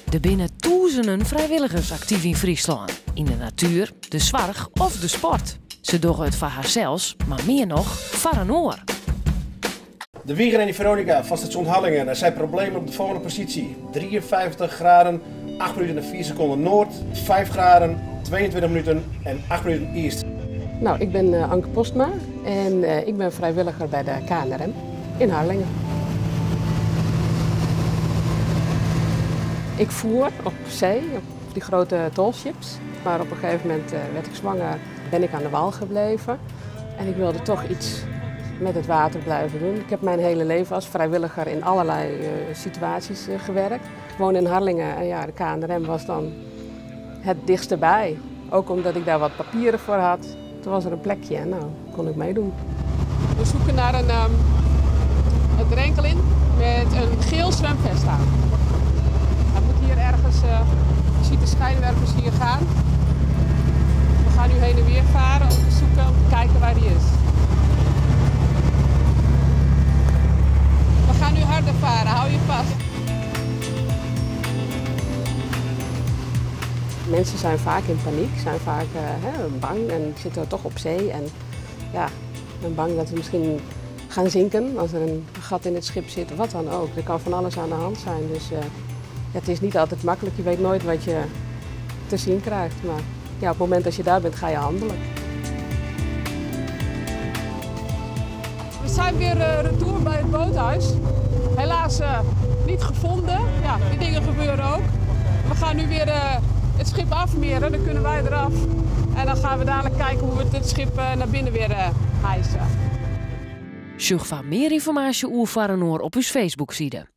Der binne tûzenen frijwilligers aktyf yn Fryslân, yn de natuer, de soarch of de sport. Se dogge it foar harsels, mar mear noch foar in oar. De Wieger en die Veronica van station Harlingen. Er zijn problemen op de volgende positie. 53 graden, 8 minuten en 4 seconden noord, 5 graden, 22 minuten en 8 minuten east. Nou, ik ben eh, Anke Postma en eh, ik ben vrijwilliger bij de KNRM in Harlingen. Ik voer op zee, op die grote tallships. Maar op een gegeven moment eh, werd ik zwanger, ben ik aan de wal gebleven. En ik wilde toch iets met het water blijven doen. Ik heb mijn hele leven als vrijwilliger in allerlei eh, situaties eh, gewerkt. Ik woon in Harlingen en ja, de KNRM was dan het dichtste bij. Ook omdat ik daar wat papieren voor had. Toen was er een plekje en nou kon ik meedoen. We zoeken naar een, um, een drenkeling met een geel zwemvest aan. Hij moet hier ergens, uh, je ziet de schijnwerpers hier gaan. We gaan nu heen en weer varen om te zoeken, om te kijken waar die is. We gaan nu harder varen, hou je vast. Mensen zijn vaak in paniek, zijn vaak uh, bang en zitten toch op zee. En ja, ben bang dat ze misschien gaan zinken als er een gat in het schip zit, wat dan ook. Er kan van alles aan de hand zijn. Dus uh, het is niet altijd makkelijk. Je weet nooit wat je te zien krijgt. Maar ja, op het moment dat je daar bent, ga je handelen. We zijn weer uh, retour bij het boothuis. Helaas uh, niet gevonden. Ja, die dingen gebeuren ook. We gaan nu weer uh, het schip afmeren, dan kunnen wij eraf. En dan gaan we dadelijk kijken hoe we het schip naar binnen weer hijsen. Sjoch foar mear ynformaasje oer Foar Inoar op ús Facebook-side.